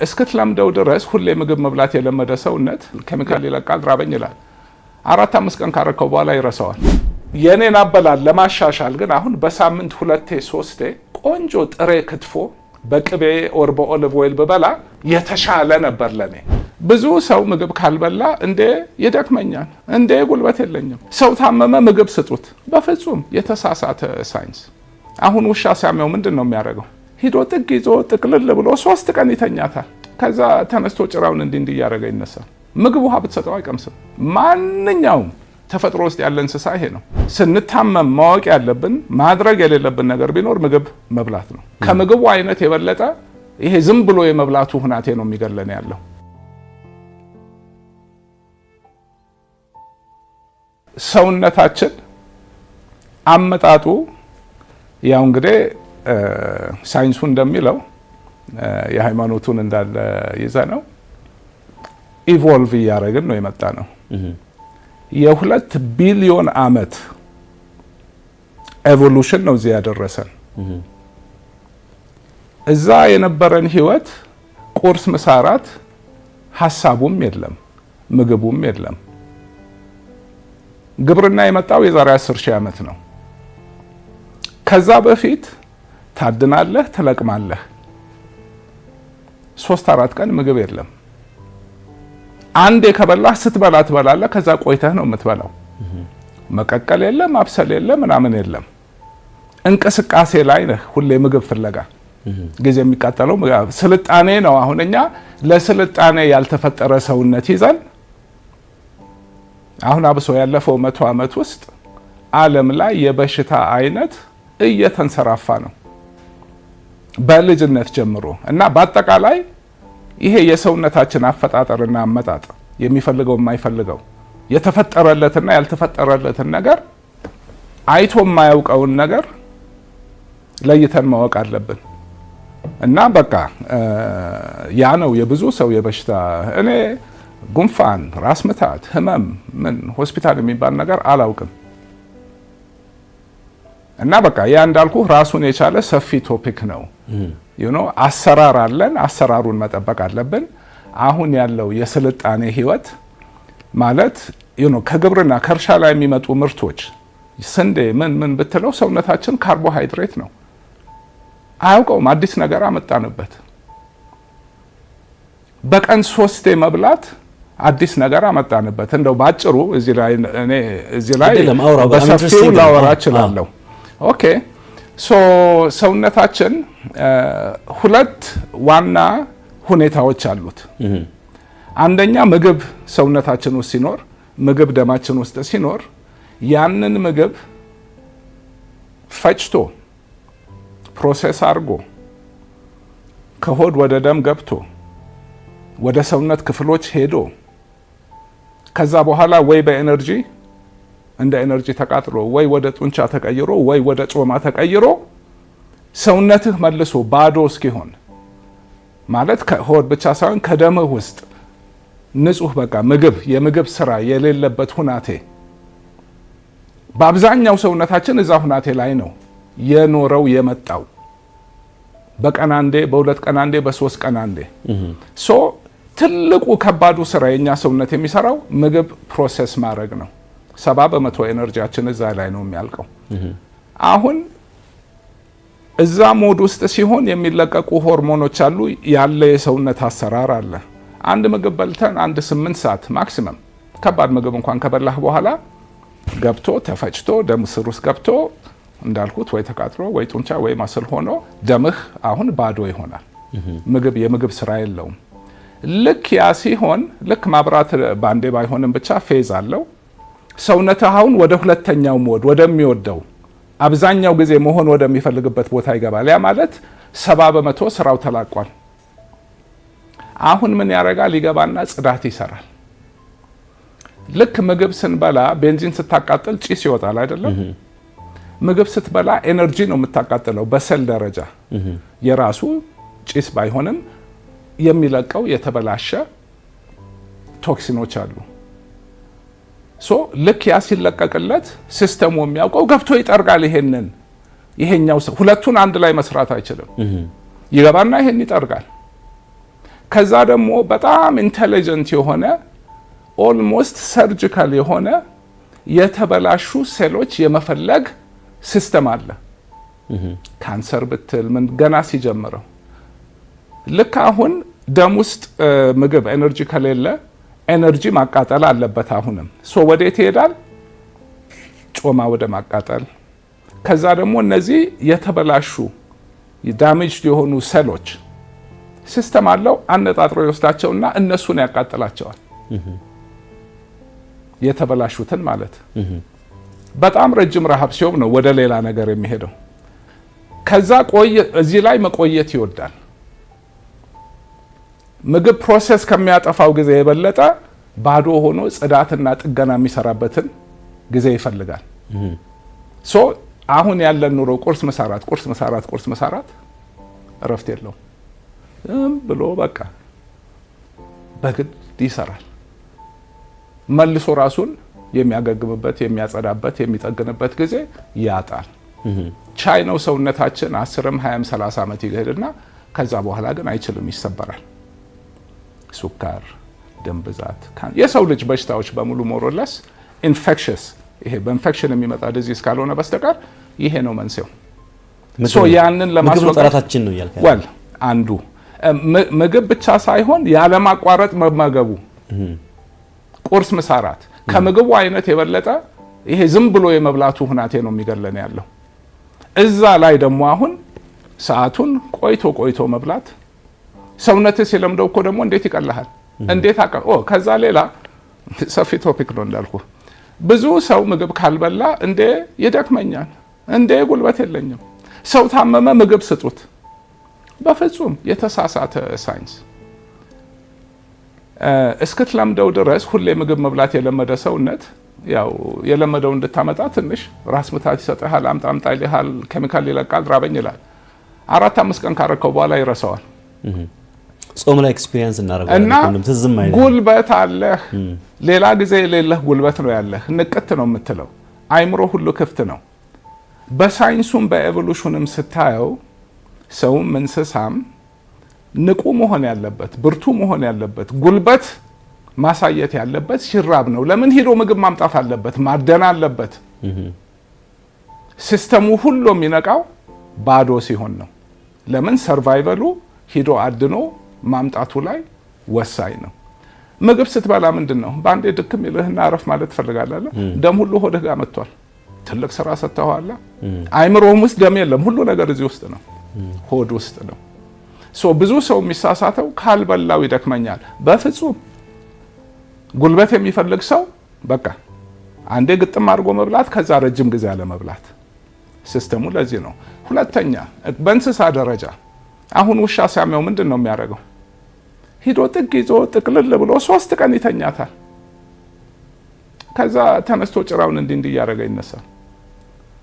እስክትለምደው ድረስ ሁሌ ምግብ መብላት የለመደ ሰውነት ኬሚካል ይለቃል፣ ራበኝ ይላል። 4-5 ቀን ካረከው በኋላ ይረሳዋል። የኔን አበላል ለማሻሻል ግን አሁን በሳምንት ሁለቴ ሶስቴ ቆንጆ ጥሬ ክትፎ በቅቤ or በ olive oil ብበላ የተሻለ ነበር ለኔ። ብዙ ሰው ምግብ ካልበላ እንዴ ይደክመኛል፣ እንዴ ጉልበት የለኝም፣ ሰው ታመመ ምግብ ስጡት። በፍጹም የተሳሳተ ሳይንስ። አሁን ውሻ ሲያመው ምንድን ነው የሚያደርገው? ሂዶ ጥግ ይዞ ጥቅልል ብሎ 3 ቀን ይተኛታል። ከዛ ተነስቶ ጭራውን እንዲህ እንዲህ እያደረገ ይነሳል። ምግብ ውሃ ብትሰጠው አይቀምስም። ማንኛውም ተፈጥሮ ውስጥ ያለ እንስሳ ይሄ ነው። ስንታመም ማወቅ ያለብን ማድረግ የሌለብን ነገር ቢኖር ምግብ መብላት ነው። ከምግቡ አይነት የበለጠ ይሄ ዝም ብሎ የመብላቱ ሁናቴ ነው የሚገለን ያለው። ሰውነታችን አመጣጡ ያው እንግዲህ ሳይንሱ እንደሚለው የሃይማኖቱን እንዳለ ይዘ ነው evolve እያደረግን ነው የመጣ ነው። የ2 ቢሊዮን ዓመት evolution ነው እዚህ ያደረሰን። እዛ የነበረን ህይወት ቁርስ፣ ምሳ፣ እራት ሀሳቡም የለም፣ ምግቡም የለም። ግብርና የመጣው የዛሬ 10 ሺህ ዓመት ነው። ከዛ በፊት ታድናለህ፣ ትለቅማለህ። 3-4 ቀን ምግብ የለም። አንዴ ከበላህ ስትበላ ትበላለህ። ከዛ ቆይተህ ነው የምትበላው። መቀቀል የለም፣ ማብሰል የለም፣ ምናምን የለም። እንቅስቃሴ ላይ ነህ ሁሌ ምግብ ፍለጋ። ጊዜ የሚቃጠለው ስልጣኔ ነው። አሁን እኛ ለስልጣኔ ያልተፈጠረ ሰውነት ይዘን አሁን አብሶ ያለፈው 100 ዓመት ውስጥ ዓለም ላይ የበሽታ አይነት እየተንሰራፋ ነው በልጅነት ጀምሮ። እና በአጠቃላይ ይሄ የሰውነታችን አፈጣጠርና አመጣጥ የሚፈልገው የማይፈልገው የተፈጠረለትና ያልተፈጠረለትን ነገር አይቶ የማያውቀውን ነገር ለይተን ማወቅ አለብን። እና በቃ ያ ነው የብዙ ሰው የበሽታ። እኔ ጉንፋን፣ ራስ ምታት፣ ህመም ምን ሆስፒታል የሚባል ነገር አላውቅም። እና በቃ ያ እንዳልኩ ራሱን የቻለ ሰፊ topic ነው። አሰራር አለን፣ አሰራሩን መጠበቅ አለብን። አሁን ያለው የስልጣኔ ህይወት ማለት ከግብርና ከእርሻ ላይ የሚመጡ ምርቶች ስንዴ ምን ምን ብትለው ሰውነታችን ካርቦሃይድሬት ነው፣ አያውቀውም። አዲስ ነገር አመጣንበት። በቀን ሶስቴ መብላት አዲስ ነገር አመጣንበት። እንደው ባጭሩ እዚህ ላይ እኔ እዚህ ላይ በሰፊው ላወራ እችላለሁ። Okay, so ሰውነታችን ሁለት ዋና ሁኔታዎች አሉት። አንደኛ ምግብ ሰውነታችን ውስጥ ሲኖር፣ ምግብ ደማችን ውስጥ ሲኖር ያንን ምግብ ፈጭቶ process አድርጎ ከሆድ ወደ ደም ገብቶ ወደ ሰውነት ክፍሎች ሄዶ ከዛ በኋላ ወይ በ energy እንደ energy ተቃጥሎ ወይ ወደ ጡንቻ ተቀይሮ ወይ ወደ ጮማ ተቀይሮ ሰውነትህ መልሶ ባዶ እስኪሆን፣ ማለት ከሆድ ብቻ ሳይሆን ከደምህ ውስጥ ንጹህ በቃ ምግብ የምግብ ስራ የሌለበት ሁናቴ፣ በአብዛኛው ሰውነታችን እዛ ሁናቴ ላይ ነው የኖረው የመጣው፣ በቀን አንዴ፣ በ2 ቀን አንዴ፣ በ3 ቀን አንዴ። So ትልቁ ከባዱ ስራ የእኛ ሰውነት የሚሰራው ምግብ process ማድረግ ነው። 70% energy ያችን እዛ ላይ ነው የሚያልቀው። አሁን እዛ mode ውስጥ ሲሆን የሚለቀቁ ሆርሞኖች አሉ፣ ያለ የሰውነት አሰራር አለ። አንድ ምግብ በልተን አንድ 8 ሰዓት maximum ከባድ ምግብ እንኳን ከበላህ በኋላ ገብቶ ተፈጭቶ ደም ስር ውስጥ ገብቶ እንዳልኩት ወይ ተቃጥሎ ወይ ጡንቻ ወይ muscle ሆኖ ደምህ አሁን ባዶ ይሆናል። ምግብ የምግብ ስራ የለውም። ልክ ያ ሲሆን ልክ ማብራት ባንዴ ባይሆንም ብቻ phase አለው። ሰውነትህ አሁን ወደ ሁለተኛው mode ወደሚወደው አብዛኛው ጊዜ መሆን ወደሚፈልግበት ቦታ ይገባል። ያ ማለት 70% ስራው ተላቋል። አሁን ምን ያደርጋል? ይገባና ጽዳት ይሰራል። ልክ ምግብ ስንበላ ቤንዚን ስታቃጥል ጭስ ይወጣል አይደለም? ምግብ ስትበላ energy ነው የምታቃጥለው። በሰል ደረጃ የራሱ ጭስ ባይሆንም የሚለቀው የተበላሸ toxin ኦች አሉ። So ልክ ያ ሲለቀቅለት system ኡ የሚያውቀው ገብቶ ይጠርጋል። ይሄንን ይሄኛው ሁለቱን አንድ ላይ መስራት አይችልም። ይገባና ይሄን ይጠርጋል። ከዛ ደግሞ በጣም intelligent የሆነ፣ almost surgical የሆነ የተበላሹ ሴሎች የመፈለግ system አለ። ካንሰር ብትል ምን ገና ሲጀምረው ልክ አሁን ደም ውስጥ ምግብ energy ከሌለ energy ማቃጠል አለበት። አሁንም so ወዴት ይሄዳል? ጮማ ወደ ማቃጠል። ከዛ ደግሞ እነዚህ የተበላሹ damaged የሆኑ ሴሎች system አለው፣ አነጣጥሮ ይወስዳቸውና እነሱን ያቃጥላቸዋል። የተበላሹትን ማለት። በጣም ረጅም ረሃብ ሲሆን ነው ወደ ሌላ ነገር የሚሄደው። ከዛ ቆይ እዚህ ላይ መቆየት ይወዳል። ምግብ process ከሚያጠፋው ጊዜ የበለጠ ባዶ ሆኖ ጽዳትና ጥገና የሚሰራበትን ጊዜ ይፈልጋል። So አሁን ያለን ኑሮ ቁርስ፣ ምሳ፣ ራት፣ ቁርስ፣ ምሳ፣ ራት፣ ቁርስ፣ ምሳ፣ ራት፣ እረፍት የለውም። ዝም ብሎ በቃ በግድ ይሰራል። መልሶ ራሱን የሚያገግምበት፣ የሚያጸዳበት፣ የሚጠግንበት ጊዜ ያጣል። ቻይ ነው ሰውነታችን 10ም 20ም 30 ዓመት ይሄድና ከዛ በኋላ ግን አይችልም፣ ይሰበራል። ስኳር፣ ደም ብዛት፣ የሰው ልጅ በሽታዎች በሙሉ more or less infectious፣ ይሄ በኢንፌክሽን የሚመጣ disease ካልሆነ በስተቀር ይሄ ነው መንስኤው። So ያንን ለማስወገድ ጠላታችን ነው እያልክ? Well፣ አንዱ ምግብ ብቻ ሳይሆን ያለማቋረጥ መመገቡ፣ ቁርስ፣ ምሳ፣ ራት፣ ከምግቡ አይነት የበለጠ ይሄ ዝም ብሎ የመብላቱ ሁናቴ ነው የሚገለን ያለው። እዛ ላይ ደግሞ አሁን ሰዓቱን ቆይቶ ቆይቶ መብላት፣ ሰውነት ሲለምደው እኮ ደግሞ እንዴት ይቀልሃል? እንዴት አቀ ኦ ከዛ ሌላ ሰፊ topic ነው እንዳልኩ። ብዙ ሰው ምግብ ካልበላ እንዴ ይደክመኛል፣ እንዴ ጉልበት የለኝም፣ ሰው ታመመ ምግብ ስጡት። በፍጹም የተሳሳተ ሳይንስ። እስክትለምደው ድረስ ሁሌ ምግብ መብላት የለመደ ሰውነት ያው የለመደው እንድታመጣ ትንሽ ራስ ምታት ይሰጥሃል፣ አምጣ አምጣ ይልሃል፣ ኬሚካል ይለቃል፣ ራበኝ ይላል። 4-5 ቀን ካረከው በኋላ ይረሳዋል። ጾም ላይ experience እና ጉልበት አለህ፣ ሌላ ጊዜ የሌለህ ጉልበት ነው ያለህ። ንቅት ነው የምትለው፣ አይምሮ ሁሉ ክፍት ነው። በሳይንሱም በ evolution ም ስታየው ሰውም እንስሳም ንቁ መሆን ያለበት፣ ብርቱ መሆን ያለበት፣ ጉልበት ማሳየት ያለበት ሲራብ ነው። ለምን? ሂዶ ምግብ ማምጣት አለበት፣ ማደን አለበት። System ኡ ሁሉ የሚነቃው ባዶ ሲሆን ነው። ለምን? Survival ኡ ሂዶ አድኖ ማምጣቱ ላይ ወሳኝ ነው። ምግብ ስትበላ ምንድን ነው፣ በአንዴ ድክም ይልህና አረፍ ማለት ትፈልጋለህ። ደም ሁሉ ሆድህ ጋር መጥቷል። ትልቅ ስራ ሰጥተኸዋል። አይምሮህም ውስጥ ደም የለም። ሁሉ ነገር እዚህ ውስጥ ነው፣ ሆድ ውስጥ ነው። So ብዙ ሰው የሚሳሳተው ካልበላው ይደክመኛል። በፍጹም፣ ጉልበት የሚፈልግ ሰው በቃ አንዴ ግጥም አድርጎ መብላት፣ ከዛ ረጅም ጊዜ አለ መብላት። System ኡ ለዚህ ነው። ሁለተኛ በእንስሳ ደረጃ አሁን ውሻ ሲያመው ምንድን ነው የሚያደርገው? ሂዶ ጥግ ይዞ ጥቅልል ብሎ 3 ቀን ይተኛታል። ከዛ ተነስቶ ጭራውን እንዲህ እንዲህ እያደረገ ይነሳል።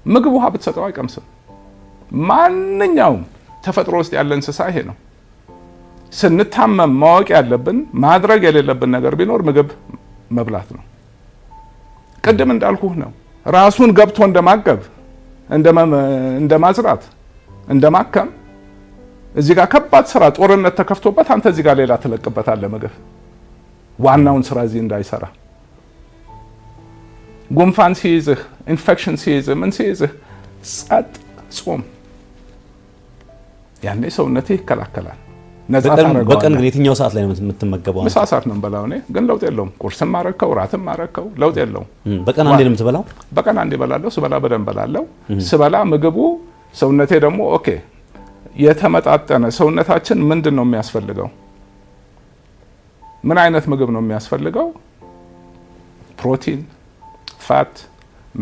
ምግብ ውሃ ብትሰጠው አይቀምስም። ማንኛውም ተፈጥሮ ውስጥ ያለ እንስሳ ይሄ ነው። ስንታመም ማወቅ ያለብን፣ ማድረግ የሌለብን ነገር ቢኖር ምግብ መብላት ነው። ቅድም እንዳልኩህ ነው። ራሱን ገብቶ እንደማገብ፣ እንደማጽዳት፣ እንደማከም እዚህ ጋር ከባድ ስራ ጦርነት ተከፍቶበት አንተ እዚህ ጋር ሌላ ትለቅበታለህ ምግብ፣ ዋናውን ስራ እዚህ እንዳይሰራ። ጉንፋን ሲይዝህ፣ ኢንፌክሽን ሲይዝህ፣ ምን ሲይዝህ ጸጥ፣ ጾም። ያኔ ሰውነትህ ይከላከላል። ነጻ በቀን ግን የትኛው ሰዓት ላይ ነው የምትመገበው? ምሳ ሰዓት ነው የምበላው እኔ፣ ግን ለውጥ የለውም። ቁርስም አረከው ራትም አረከው ለውጥ የለውም። በቀን አንዴ ነው የምትበላው? በቀን አንዴ እበላለሁ። ስበላ በደንብ እበላለሁ። ስበላ ምግቡ ሰውነቴ ደግሞ okay የተመጣጠነ፣ ሰውነታችን ምንድን ነው የሚያስፈልገው? ምን አይነት ምግብ ነው የሚያስፈልገው? Protein፣ fat፣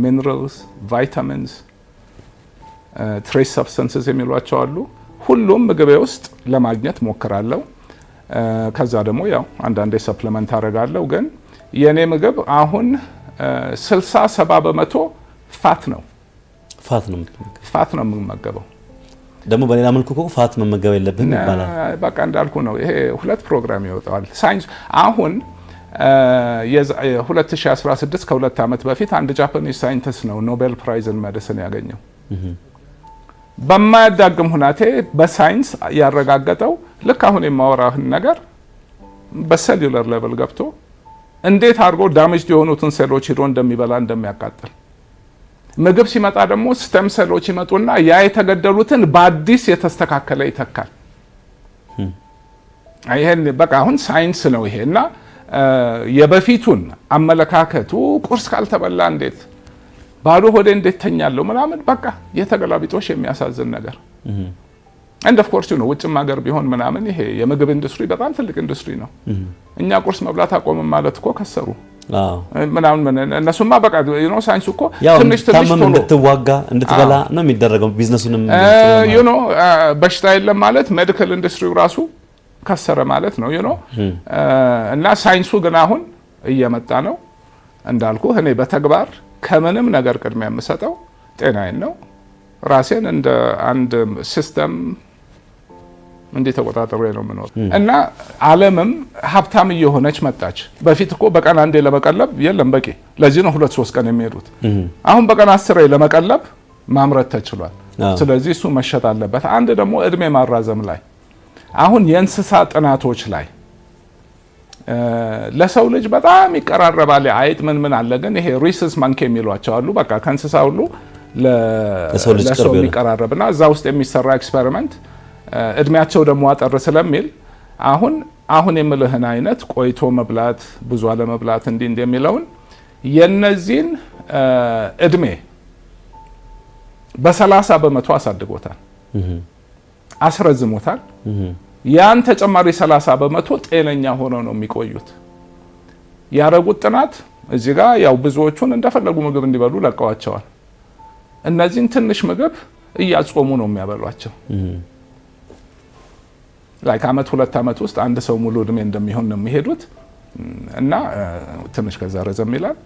minerals፣ vitamins፣ trace substances የሚሏቸው አሉ። ሁሉም ምግቤ ውስጥ ለማግኘት ሞክራለሁ። ከዛ ደግሞ ያው አንዳንዴ supplement አደርጋለሁ። ግን የእኔ ምግብ አሁን 60-70% fat ነው። Fat ነው? Fat ነው የምመገበው። ደግሞ በሌላ መልኩ እኮ fat መመገብ የለብህም ይባላል። በቃ እንዳልኩ ነው። ይሄ ሁለት ፕሮግራም ይወጣዋል። ሳይንስ አሁን 2016 ከ2 ዓመት በፊት አንድ Japanese scientist ነው Nobel Prize in medicine ያገኘው። በማያዳግም ሁናቴ በሳይንስ ያረጋገጠው ልክ አሁን የማወራህን ነገር በ cellular level ገብቶ እንዴት አድርጎ damage የሆኑትን ሴሎች ሂዶ እንደሚበላ፣ እንደሚያቃጥል። ምግብ ሲመጣ ደግሞ stem cell ኦች ይመጡና ያ የተገደሉትን በአዲስ የተስተካከለ ይተካል። ይሄን በቃ አሁን ሳይንስ ነው ይሄ። እና የበፊቱን አመለካከቱ ቁርስ ካልተበላ እንዴት ባዶ ሆዴ እንዴት ተኛለሁ ምናምን በቃ የተገላቢጦሽ የሚያሳዝን ነገር። And of course ውጭም ሀገር ቢሆን ምናምን ይሄ የምግብ ኢንዱስትሪ በጣም ትልቅ ኢንዱስትሪ ነው። እኛ ቁርስ መብላት አቆምን ማለት እኮ ከሰሩ ምናምን። እነሱማ በቃ ሳይንሱ እኮ ትንሽ ትንሽ ቶሎ እንድትዋጋ እንድትበላ ነው የሚደረገው። ቢዝነሱንም በሽታ የለም ማለት medical industry ው ራሱ ከሰረ ማለት ነው። እና ሳይንሱ ግን አሁን እየመጣ ነው። እንዳልኩ እኔ በተግባር ከምንም ነገር ቅድሚያ የምሰጠው ጤናዬን ነው። ራሴን እንደ አንድ system እንዲህ ተቆጣጥሬ ነው የምኖር። እና ዓለምም ሀብታም እየሆነች መጣች። በፊት እኮ በቀን አንዴ ለመቀለብ የለም በቂ። ለዚህ ነው 2-3 ቀን የሚሄዱት። አሁን በቀን 10 ለመቀለብ ማምረት ተችሏል። ስለዚህ እሱ መሸጥ አለበት። አንድ ደግሞ እድሜ ማራዘም ላይ አሁን የእንስሳ ጥናቶች ላይ ለሰው ልጅ በጣም ይቀራረባል። አይጥ ምን ምን አለ፣ ግን ይሄ rhesus monkey የሚሏቸው አሉ። በቃ ከእንስሳ ሁሉ ለሰው የሚቀራረብና እዛ ውስጥ የሚሰራ experiment እድሜያቸው ደግሞ አጠር ስለሚል አሁን አሁን የምልህን አይነት ቆይቶ መብላት፣ ብዙ አለመብላት፣ እንዲህ እንዲህ የሚለውን የነዚህን እድሜ በ30% አሳድጎታል፣ አስረዝሞታል። ያን ተጨማሪ 30% ጤነኛ ሆነው ነው የሚቆዩት። ያረጉት ጥናት እዚህ ጋር ያው ብዙዎቹን እንደፈለጉ ምግብ እንዲበሉ ለቀዋቸዋል። እነዚህን ትንሽ ምግብ እያጾሙ ነው የሚያበሏቸው። Like አመት 2 አመት ውስጥ አንድ ሰው ሙሉ እድሜ እንደሚሆን ነው የሚሄዱት እና ትንሽ ከዛ ረዘም ይላል።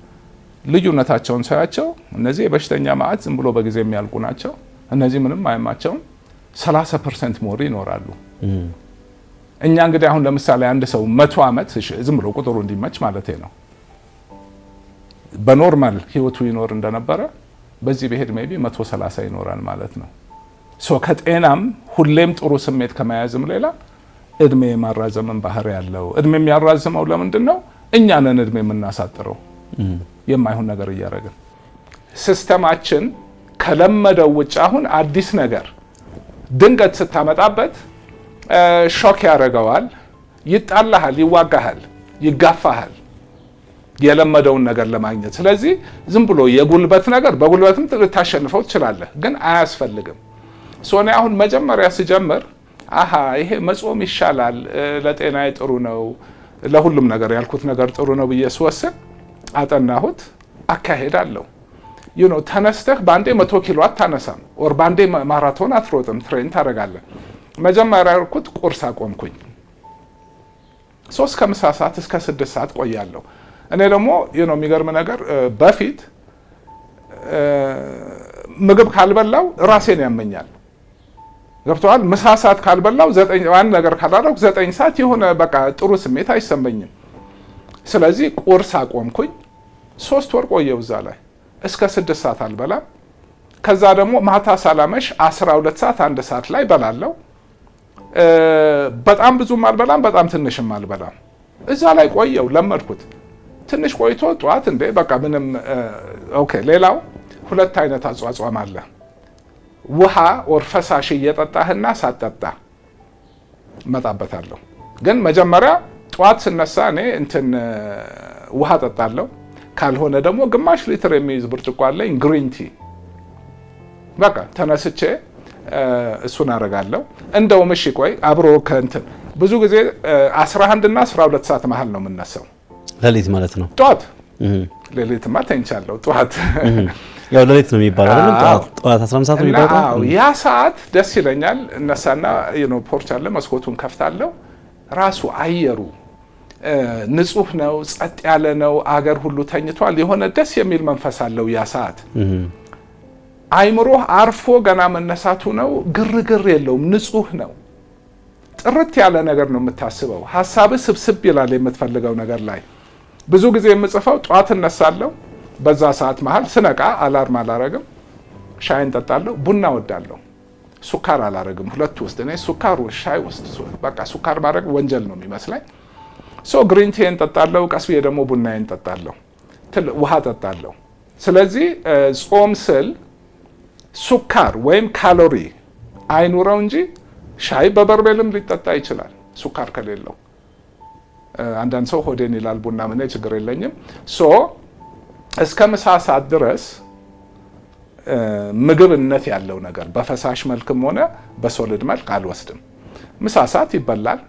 ልዩነታቸውን ሳያቸው እነዚህ የበሽተኛ ማዕት ዝም ብሎ በጊዜ የሚያልቁ ናቸው። እነዚህ ምንም አያማቸውም። 30% more ይኖራሉ። እኛ እንግዲህ አሁን ለምሳሌ አንድ ሰው 100 ዓመት ዝም ብሎ ቁጥሩ እንዲመች ማለት ነው በ normal ህይወቱ ይኖር እንደነበረ በዚህ ብሄድ maybe 130 ይኖራል ማለት ነው። So ከጤናም ሁሌም ጥሩ ስሜት ከመያዝም ሌላ እድሜ የማራዘምን ባህሪ ያለው። እድሜ የሚያራዝመው ለምንድን ነው? እኛ ነን እድሜ የምናሳጥረው የማይሆን ነገር እያደረግን። System ኣችን ከለመደው ውጭ አሁን አዲስ ነገር ድንገት ስታመጣበት shock ያደርገዋል፣ ይጣላሃል፣ ይዋጋሃል፣ ይጋፋሃል የለመደውን ነገር ለማግኘት። ስለዚህ ዝም ብሎ የጉልበት ነገር በጉልበትም ልታሸንፈው ትችላለህ፣ ግን አያስፈልግም። So እኔ አሁን መጀመሪያ ስጀምር አሀ ይሄ መጾም ይሻላል፣ ለጤናዬ ጥሩ ነው፣ ለሁሉም ነገር ያልኩት ነገር ጥሩ ነው ብዬ ስወስን አጠናሁት። አካሄድ አለው። ተነስተህ በአንዴ 100 ኪሎ አታነሳም፣ or በአንዴ ማራቶን አትሮጥም፣ train ታደርጋለህ። መጀመሪያ ያልኩት ቁርስ አቆምኩኝ። 3 ከምሳ ሰዓት እስከ 6 ሰዓት ቆያለሁ። እኔ ደግሞ የሚገርም ነገር በፊት ምግብ ካልበላው ራሴን ያመኛል። ገብቶሃል። ምሳ ሰዓት ካልበላው 9 አንድ ነገር ካላደረኩ 9 ሰዓት የሆነ በቃ ጥሩ ስሜት አይሰማኝም። ስለዚህ ቁርስ አቆምኩኝ። 3 ወር ቆየው እዛ ላይ እስከ 6 ሰዓት አልበላም። ከዛ ደግሞ ማታ ሳላመሽ 12 ሰዓት 1 ሰዓት ላይ በላለው። በጣም ብዙም አልበላም፣ በጣም ትንሽም አልበላም። እዛ ላይ ቆየው፣ ለመድኩት። ትንሽ ቆይቶ ጠዋት እንዴ በቃ ምንም okay። ሌላው ሁለት አይነት አጿጿም አለ። ውሃ or ፈሳሽ እየጠጣህና ሳትጠጣ እመጣበታለሁ። ግን መጀመሪያ ጠዋት ስነሳ እኔ እንትን ውሃ ጠጣለሁ። ካልሆነ ደግሞ ግማሽ ሊትር የሚይዝ ብርጭቆ አለኝ green tea። በቃ ተነስቼ እሱን አደርጋለሁ። እንደውም እሺ ቆይ አብሮ ከእንትን ብዙ ጊዜ 11 እና 12 ሰዓት መሀል ነው የምነሳው። ሌሊት ማለት ነው። ጠዋት። ሌሊትማ ተኝቻለሁ። ጠዋት። ያው ሌሊት ነው የሚባለው አይደለም? ጠዋት 11 ሰዓት ነው የሚባለው። ያ ሰዓት ደስ ይለኛል። እነሳና porch አለ፣ መስኮቱን ከፍታለሁ። ራሱ አየሩ ንጹህ ነው፣ ጸጥ ያለ ነው። አገር ሁሉ ተኝቷል። የሆነ ደስ የሚል መንፈስ አለው ያ ሰዓት። አይምሮህ አርፎ ገና መነሳቱ ነው። ግርግር የለውም፣ ንጹህ ነው። ጥርት ያለ ነገር ነው የምታስበው። ሀሳብህ ስብስብ ይላል የምትፈልገው ነገር ላይ። ብዙ ጊዜ የምጽፈው ጠዋት እነሳለሁ። በዛ ሰዓት መሀል ስነቃ alarm አላረግም። ሻይን ጠጣለሁ። ቡና ወዳለሁ። ሱካር አላረግም። ሁለቱ ውስጥ እኔ ሱካሩ ሻይ ውስጥ በቃ ሱካር ማድረግ ወንጀል ነው የሚመስለኝ። So green tea ን ጠጣለሁ፣ ቀስ ብዬ ደግሞ ቡናዬን ጠጣለሁ፣ ውሃ ጠጣለሁ። ስለዚህ ጾም ስል ስኳር ወይም ካሎሪ አይኑረው እንጂ ሻይ በበርሜልም ሊጠጣ ይችላል ስኳር ከሌለው። አንዳንድ ሰው ሆዴን ይላል ቡና ምን ችግር የለኝም። So እስከ ምሳ ሰዓት ድረስ ምግብነት ያለው ነገር በፈሳሽ መልክም ሆነ በ solid መልክ አልወስድም። ምሳ ሰዓት ይበላል።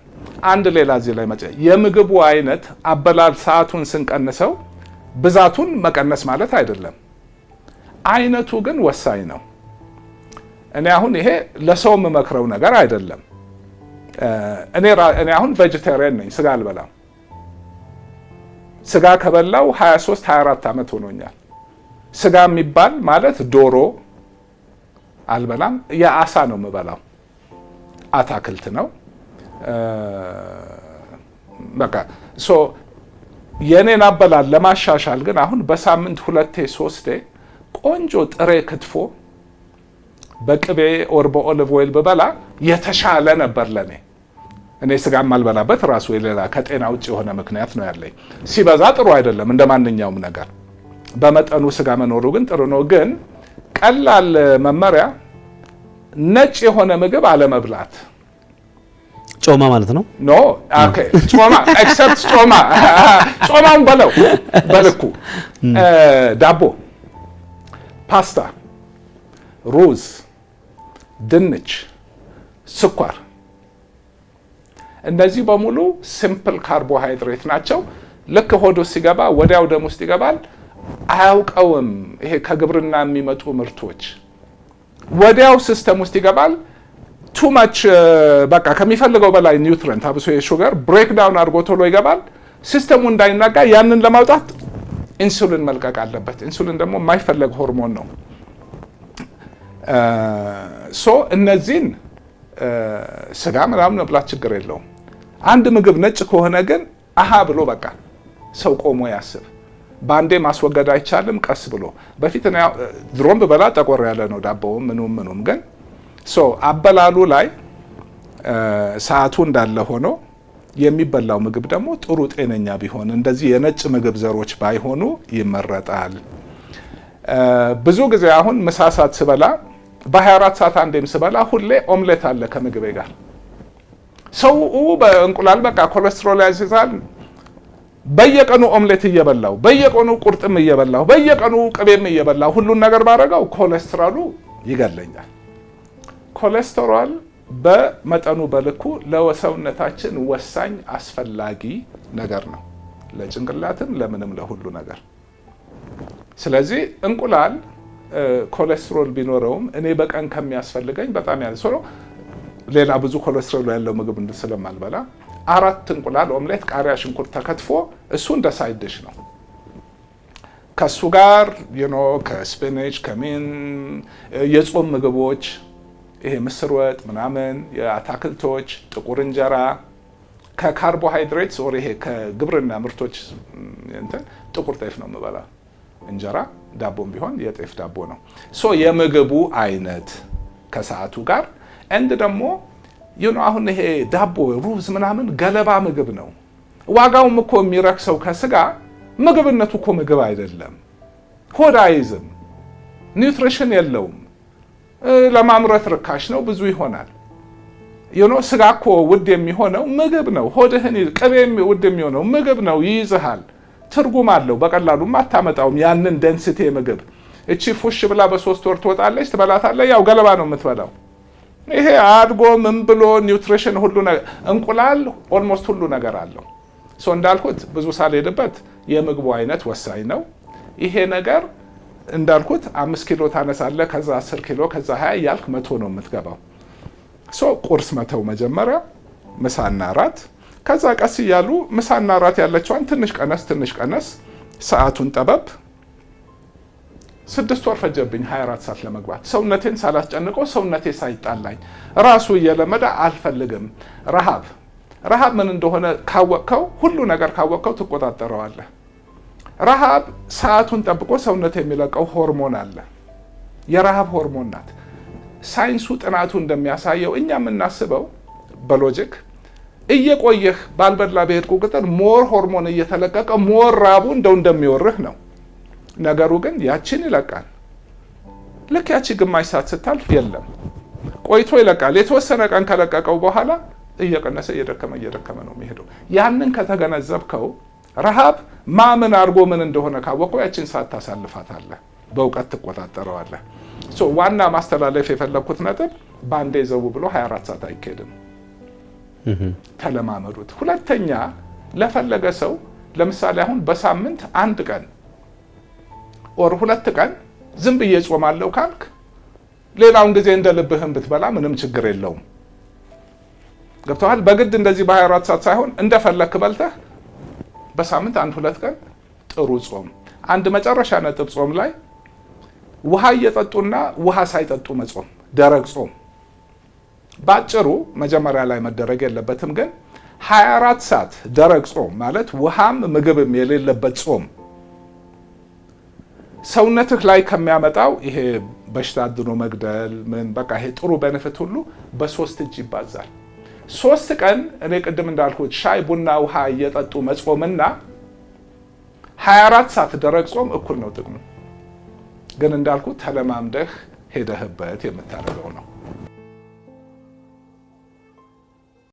አንድ ሌላ እዚህ ላይ መጨ የምግቡ አይነት አበላል ሰዓቱን ስንቀንሰው ብዛቱን መቀነስ ማለት አይደለም። አይነቱ ግን ወሳኝ ነው። እኔ አሁን ይሄ ለሰው የምመክረው ነገር አይደለም። እኔ አሁን vegetarian ነኝ፣ ስጋ አልበላም። ስጋ ከበላው 23 24 ዓመት ሆኖኛል። ስጋ የሚባል ማለት ዶሮ አልበላም፣ የአሳ ነው የምበላው፣ አታክልት ነው በቃ። So የኔን አበላል ለማሻሻል ግን አሁን በሳምንት ሁለቴ ሶስቴ ቆንጆ ጥሬ ክትፎ በቅቤ or በ olive oil ብበላ የተሻለ ነበር ለኔ። እኔ ስጋ የማልበላበት ራሱ የሌላ ከጤና ውጭ የሆነ ምክንያት ነው ያለኝ። ሲበዛ ጥሩ አይደለም፣ እንደ ማንኛውም ነገር በመጠኑ ስጋ መኖሩ ግን ጥሩ ነው። ግን ቀላል መመሪያ ነጭ የሆነ ምግብ አለመብላት። ጮማ ማለት ነው። No, okay፣ ጮማ except ጮማ፣ ጮማውን በለው በልኩ። ዳቦ፣ ፓስታ፣ ሩዝ፣ ድንች፣ ስኳር እነዚህ በሙሉ simple carbohydrate ናቸው። ልክ ሆድ ውስጥ ሲገባ ወዲያው ደም ውስጥ ይገባል። አያውቀውም። ይሄ ከግብርና የሚመጡ ምርቶች ወዲያው system ውስጥ ይገባል። Too much በቃ ከሚፈልገው በላይ nutrient አብሶ የ sugar breakdown አድርጎ ቶሎ ይገባል። System ኡ እንዳይናጋ ያንን ለማውጣት ኢንሱሊን መልቀቅ አለበት። ኢንሱሊን ደግሞ የማይፈለግ ሆርሞን ነው። So እነዚህን ስጋ ምናምን መብላት ችግር የለውም። አንድ ምግብ ነጭ ከሆነ ግን አሃ ብሎ በቃ ሰው ቆሞ ያስብ። በአንዴ ማስወገድ አይቻልም፣ ቀስ ብሎ። በፊት ድሮም ብበላ ጠቆር ያለ ነው ዳቦውም ምኑም ምኑም። ግን so አበላሉ ላይ ሰዓቱ እንዳለ ሆኖ የሚበላው ምግብ ደግሞ ጥሩ ጤነኛ ቢሆን፣ እንደዚህ የነጭ ምግብ ዘሮች ባይሆኑ ይመረጣል። ብዙ ጊዜ አሁን ምሳ ሰዓት ስበላ፣ በ24 ሰዓት አንዴም ስበላ ሁሌ ኦምሌት አለ ከምግቤ ጋር። ሰው በእንቁላል በቃ ኮሌስትሮል ያስይዛል። በየቀኑ ኦምሌት እየበላው፣ በየቀኑ ቁርጥም እየበላው፣ በየቀኑ ቅቤም እየበላው ሁሉን ነገር ባረገው ኮሌስትሮሉ ይገለኛል። ኮሌስትሮል በመጠኑ በልኩ ለሰውነታችን ወሳኝ አስፈላጊ ነገር ነው፣ ለጭንቅላትም ለምንም ለሁሉ ነገር። ስለዚህ እንቁላል ኮሌስትሮል ቢኖረውም እኔ በቀን ከሚያስፈልገኝ በጣም ያነሰ ነው። ሌላ ብዙ ኮሌስትሮል ያለው ምግብ ስለማልበላ አራት እንቁላል ኦምሌት፣ ቃሪያ፣ ሽንኩርት ተከትፎ እሱ እንደ side dish ነው። ከሱ ጋር ከ spinach ከምን የጾም ምግቦች ይሄ ምስር ወጥ ምናምን፣ የአታክልቶች፣ ጥቁር እንጀራ፣ ከ carbohydrates or ይሄ ከግብርና ምርቶች እንትን ጥቁር ጤፍ ነው የምበላ። እንጀራ ዳቦም ቢሆን የጤፍ ዳቦ ነው። So የምግቡ አይነት ከሰዓቱ ጋር and ደግሞ አሁን ይሄ ዳቦ ሩዝ ምናምን ገለባ ምግብ ነው። ዋጋውም እኮ የሚረክሰው ከስጋ ምግብነቱ እኮ ምግብ አይደለም። ሆድ አይዝም፣ nutrition የለውም። ለማምረት ርካሽ ነው፣ ብዙ ይሆናል። ስጋ እኮ ውድ የሚሆነው ምግብ ነው። ሆድህን ቅቤ ውድ የሚሆነው ምግብ ነው፣ ይይዝሃል፣ ትርጉም አለው። በቀላሉም አታመጣውም ያንን density ምግብ። እቺ ፉሽ ብላ በ3 ወር ትወጣለች፣ ትበላታለህ። ያው ገለባ ነው የምትበላው። ይሄ አድጎ ምን ብሎ nutrition ሁሉ እንቁላል almost ሁሉ ነገር አለው። So እንዳልኩት ብዙ ሳልሄድበት የምግቡ አይነት ወሳኝ ነው። ይሄ ነገር እንዳልኩት 5 ኪሎ ታነሳለህ፣ ከዛ 10 ኪሎ፣ ከዛ 20 እያልክ 100 ነው የምትገባው። So ቁርስ መተው መጀመሪያ፣ ምሳና እራት፣ ከዛ ቀስ እያሉ ምሳና እራት ያለችዋን ትንሽ ቀነስ ትንሽ ቀነስ፣ ሰዓቱን ጠበብ። 6 ወር ፈጀብኝ 24 ሰዓት ለመግባት ሰውነቴን ሳላስጨንቀው፣ ሰውነቴ ሳይጣላኝ ራሱ እየለመደ። አልፈልግም። ረሃብ ረሃብ ምን እንደሆነ ካወቅከው፣ ሁሉ ነገር ካወቅከው ትቆጣጠረዋለህ። ረሃብ ሰዓቱን ጠብቆ ሰውነት የሚለቀው ሆርሞን አለ። የረሃብ ሆርሞን ናት። ሳይንሱ ጥናቱ እንደሚያሳየው እኛ የምናስበው በ logic እየቆየህ ባልበላ በሄድኩ ቁጥር more ሆርሞን እየተለቀቀ more ራቡ እንደው እንደሚወርህ ነው ነገሩ። ግን ያችን ይለቃል። ልክ ያቺ ግማሽ ሰዓት ስታልፍ የለም፣ ቆይቶ ይለቃል። የተወሰነ ቀን ከለቀቀው በኋላ እየቀነሰ እየደከመ እየደከመ ነው የሚሄደው። ያንን ከተገነዘብከው፣ ረሃብ ማምን አድርጎ ምን እንደሆነ ካወቀው ያችን ሰዓት ታሳልፋታለህ፣ በእውቀት ትቆጣጠረዋለህ። So ዋና ማስተላለፍ የፈለግኩት ነጥብ በአንዴ ዘው ብሎ 24 ሰዓት አይካሄድም። ተለማመዱት። ሁለተኛ ለፈለገ ሰው ለምሳሌ አሁን በሳምንት አንድ ቀን or 2 ቀን ዝም ብዬ ጾማለሁ ካልክ ሌላውን ጊዜ እንደ ልብህም ብትበላ ምንም ችግር የለውም። ገብቶሃል? በግድ እንደዚህ በ24 ሰዓት ሳይሆን እንደፈለክ በልተህ በሳምንት አንድ 2 ቀን ጥሩ ጾም። አንድ መጨረሻ ነጥብ፣ ጾም ላይ ውሃ እየጠጡና ውሃ ሳይጠጡ መጾም፣ ደረቅ ጾም ባጭሩ መጀመሪያ ላይ መደረግ የለበትም፣ ግን 24 ሰዓት ደረቅ ጾም ማለት ውሃም ምግብም የሌለበት ጾም ሰውነትህ ላይ ከሚያመጣው ይሄ በሽታ አድኖ መግደል ምን በቃ ይሄ ጥሩ benefit ሁሉ በ3 እጅ ይባዛል። 3 ቀን እኔ ቅድም እንዳልኩት ሻይ፣ ቡና፣ ውሃ እየጠጡ መጾምና 24 ሰዓት ደረቅ ጾም እኩል ነው ጥቅሙ። ግን እንዳልኩት ተለማምደህ ሄደህበት የምታደርገው ነው።